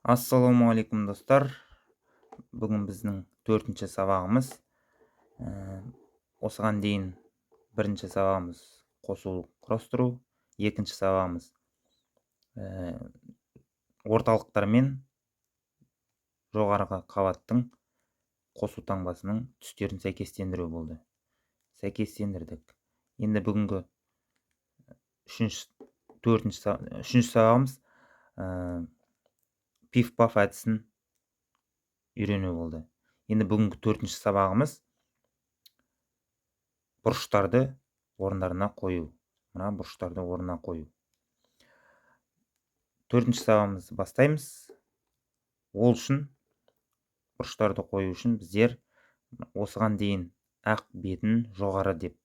Ассалаумағалейкум, достар! Бүгін біздің төртінші сабағымыз. Осыған дейін бірінші сабағымыз қосу, құрастыру, екінші сабағымыз орталықтар мен жоғарғы қабаттың қосу таңбасының түстерін сәйкестендіру болды. Сәйкестендірдік. Енді бүгінгі үшінші, төртінші, үшінші сабағымыз пиф-паф әдісін үйрену болды. Енді бүгінгі төртінші сабағымыз бұрыштарды орындарына қою. Мына бұрыштарды орнына қою. Төртінші сабағымызды бастаймыз. Ол үшін, бұрыштарды қою үшін, біздер осыған дейін ақ бетін жоғары деп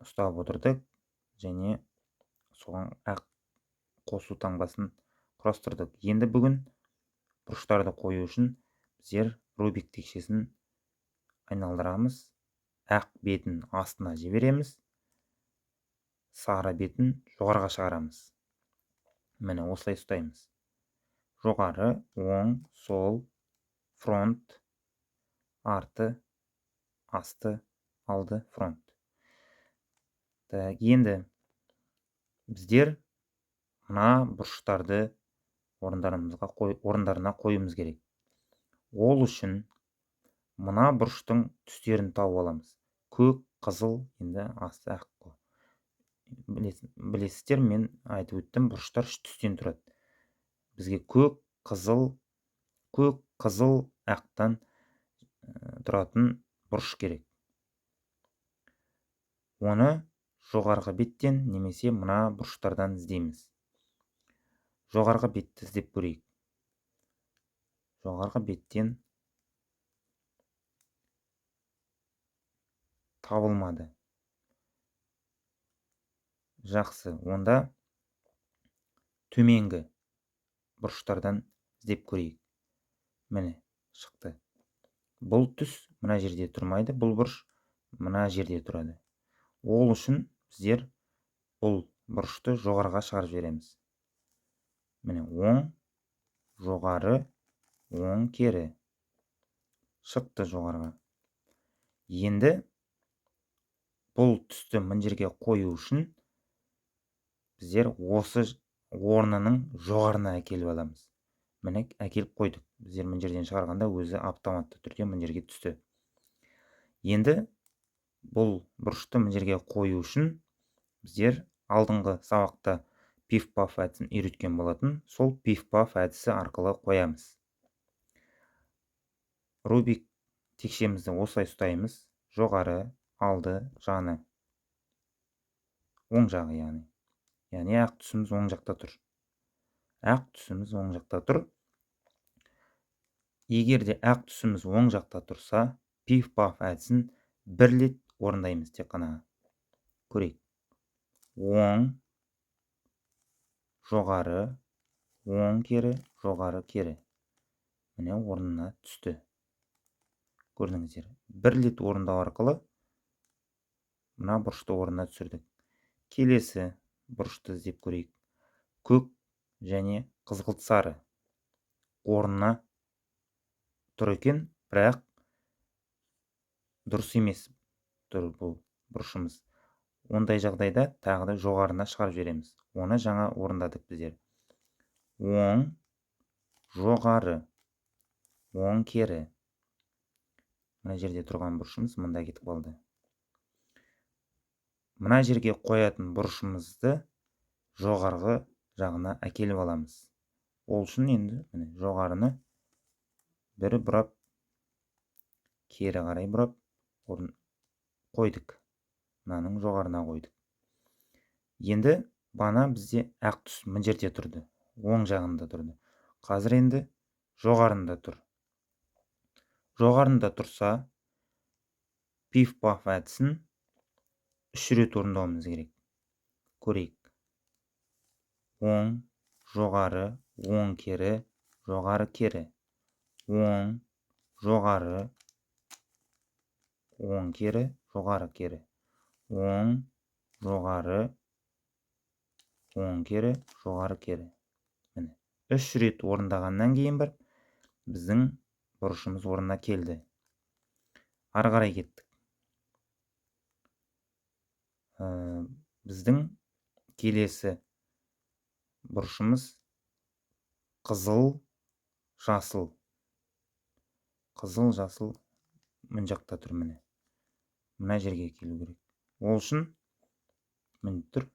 ұстап отырдық және соған ақ қосу таңбасын құрастырдық. Енді бүгін бұрыштарды қою үшін біздер Рубик текшесін айналдырамыз, ақ бетін астына жібереміз, сары бетін жоғарыға шығарамыз. Міне, осылай ұстаймыз: жоғары, оң, сол, фронт, арты, асты, алды, фронт. Так, енді біздер мына бұрыштарды орындарымызға қой, орындарына қоюымыз керек. Ол үшін мына бұрыштың түстерін тауып аламыз: көк, қызыл, енді асты ақ қой. Білесіздер, мен айтып өттім, бұрыштар үш түстен тұрады. Бізге көк, қызыл, көк, қызыл, ақтан тұратын бұрыш керек. Оны жоғарғы беттен немесе мына бұрыштардан іздейміз. Жоғарғы бетті іздеп көрейік. Жоғарғы беттен табылмады. Жақсы, онда төменгі бұрыштардан іздеп көрейік. Міне, шықты. Бұл түс мына жерде тұрмайды, бұл бұрыш мына жерде тұрады. Ол үшін біздер бұл бұрышты жоғарыға шығарып жібереміз. Міне, оң, жоғары, оң, кері. Шықты жоғарыға. Енді бұл түсті мына жерге қою үшін біздер осы орнының жоғарына әкеліп аламыз. Міне, әкеліп қойдық. Біздер мына жерден шығарғанда, өзі автоматты түрде мына жерге түсті. Енді бұл бұрышты мына жерге қою үшін біздер алдыңғы сабақта пиф-паф әдісін үйреткен болатын. Сол пиф-паф әдісі арқылы қоямыз. Рубик текшемізді осылай ұстаймыз: жоғары, алды, жаны, оң жағы, яғни ақ түсіміз оң жақта тұр. Ақ түсіміз оң жақта тұр. Егер де ақ түсіміз оң жақта тұрса, пиф-паф әдісін бір рет орындаймыз тек қана. Көрейік: оң, жоғары, оң, кері, жоғары, кері. Міне, орнына түсті, көрдіңіздер. Бір рет орындау арқылы мына бұрышты орнына түсірдік. Келесі бұрышты іздеп көрейік. Көк және қызғылт сары орнына тұр екен, бірақ дұрыс емес тұр бұл бұрышымыз. Ондай жағдайда тағы да жоғарына шығарып жібереміз. Оны жаңа орындадық біздер: оң, жоғары, оң, кері. Мына жерде тұрған бұрышымыз мында кетіп қалды. Мына жерге қоятын бұрышымызды жоғарғы жағына әкеліп аламыз. Ол үшін енді, міне, жоғарыны бір бұрап, кері қарай бұрап, орын қойдық, мынаның жоғарына қойдық. Енді бана бізде ақ түс мына жерде тұрды, оң жағында тұрды, қазір енді жоғарында тұр. Жоғарында тұрса, пиф паф әдісін үш рет орындауымыз керек. Көрейік: оң, жоғары, оң, кері, жоғары, кері, оң, жоғары, оң, кері, жоғары, кері, оң, жоғары, оң, кері, жоғары, кері. Міне, 3 рет орындағаннан кейін бір біздің бұрышымыз орнына келді. Ары қарай кеттік. Біздің келесі бұрышымыз қызыл, жасыл. Қызыл, жасыл мына жақта тұр міне. Мына жерге келу керек. Ол үшін міне тұр.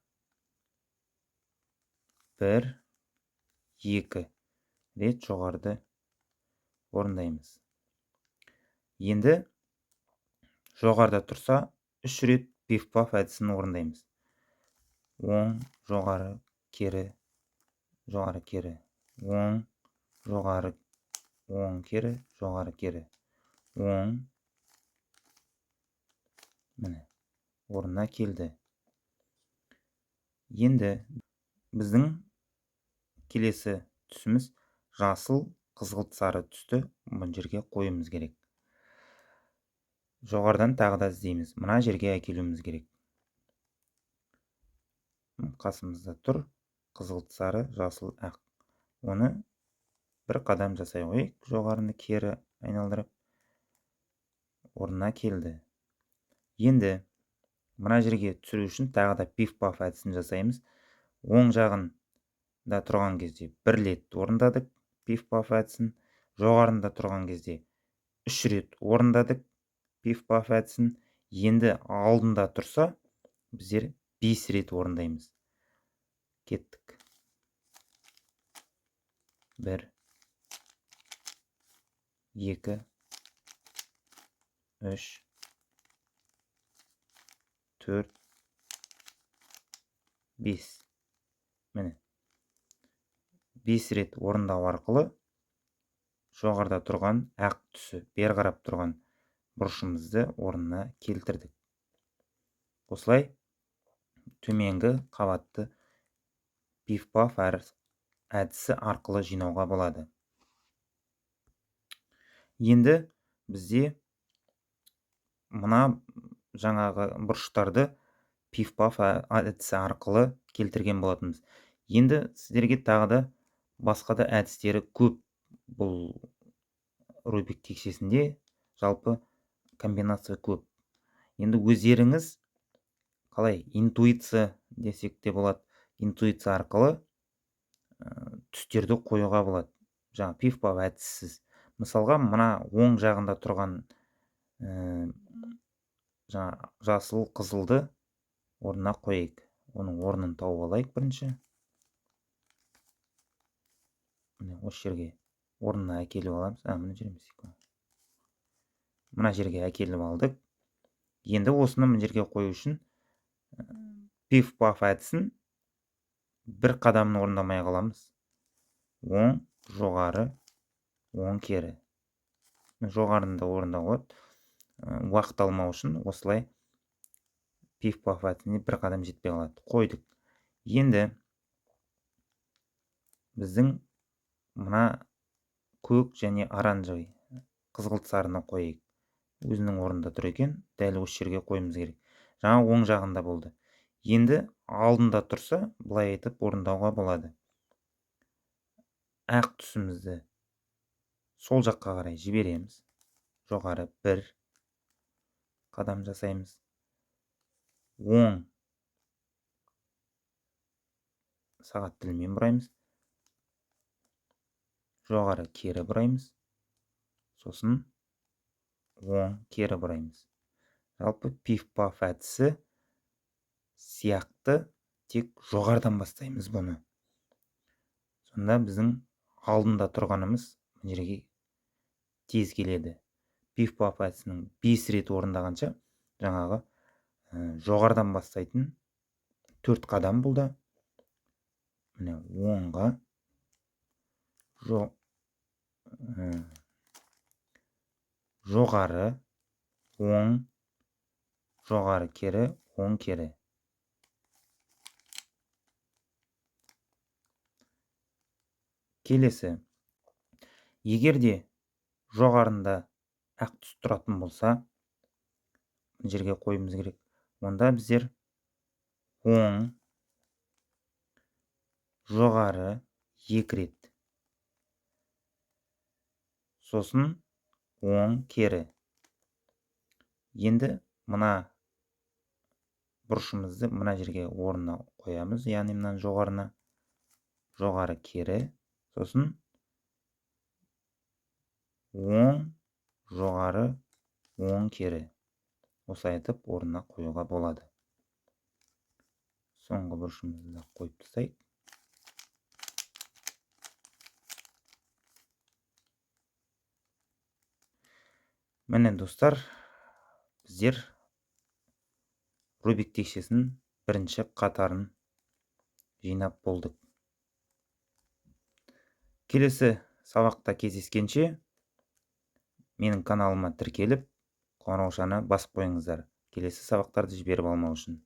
1, 2 рет жоғарыда орындаймыз. Енді жоғарыда тұрса 3 рет пиф-паф әдісін орындаймыз. Оң, жоғары, кері, жоғары, кері, оң, жоғары, оң, кері, жоғары, кері, оң. Міне, орнына келді. Енді біздің келесі түсіміз жасыл, қызғылт сары түсті мына жерге қоюымыз керек. Жоғарыдан тағы да іздейміз. Мына жерге әкелуіміз керек. Қасымызда тұр қызғылт сары, жасыл, ақ. Оны бір қадам жасай қояйық, жоғарыны кері айналдырып орнына келді. Енді мына жерге түсіру үшін тағы да пиф-паф әдісін жасаймыз. Оң жағында тұрған кезде бір рет орындадық пиф-паф әдісін, жоғарында тұрған кезде 3 рет орындадық пиф-паф әдісін. Енді алдында тұрса біздер 5 рет орындаймыз. Кеттік. 1, 2, 3, 4, 5. Міне, 5 рет орындау арқылы жоғарыда тұрған ақ түсі, бері қарап тұрған бұрышымызды орнына келтірдік. Осылай төменгі қабатты пиф-паф әдісі арқылы жинауға болады. Енді бізде мына жаңағы бұрыштарды пиф-паф әдісі арқылы келтірген болатынбыз. Енді сіздерге тағы да басқа да әдістері көп. Бұл Рубик текшесінде жалпы комбинация көп. Енді өздеріңіз қалай интуиция десек те болады, интуиция арқылы түстерді қоюға болады. Жаңа пиф-паф әдіссіз. Мысалға, мына оң жағында тұрған жаңа жасыл, қызылды орнына қояйық. Оның орнын тауып алайық бірінші. Міне, осы жерге орнына әкеліп аламыз. Мына жер емес екен. Мына жерге әкеліп алдық. Енді осыны мына жерге қою үшін пиф-паф әдісін бір қадамын орындамай қаламыз. Оң, жоғары, оң, кері. Жоғарында орындауға болады. Уақыт алмау үшін осылай пиф-паф әдісіне бір қадам жетпей қалады. Қойдық. Енді біздің мына көк және оранжевый қызғылт сарыны қояйық. Өзінің орнында тұр екен, дәл осы жерге қоюымыз керек. Жаңа оң жағында болды. Енді алдында тұрса, былай айтып орындауға болады. Ақ түсімізді сол жаққа қарай жібереміз. Жоғары бір қадам жасаймыз. Оң сағат тілімен бұраймыз. Жоғары кері бұраймыз. Сосын оң кері бұраймыз. Жалпы пиф-паф әдісі сияқты, тек жоғарыдан бастаймыз бұны. Сонда біздің алдында тұрғанымыз мына жерге тез келеді. Пиф-паф әдісінің 5 рет орындағанша жаңағы жоғарыдан бастайтын 4 қадам бұл да. Міне, оңға, жоғары, оң, жоғары кері, оң кері. Келесі, егер де жоғарында ақ түс тұратын болса, мына жерге қоюымыз керек. Онда біздер оң, жоғары 2 рет. Сосын оң кері. Енді мына бұрышымызды мына жерге орнына қоямыз, яғни мынаның жоғарына, жоғары кері, сосын оң, жоғары, оң кері. Осылай етіп орнына қоюға болады. Соңғы бұрышымызды да қойып тастайық. Міне достар, біздер Рубик текшесінің бірінші қатарын жинап болдық. Келесі сабақта кездескенше менің каналыма тіркеліп, қоңыраушаны басып қойыңыздар. Келесі сабақтарды жіберіп алмау үшін.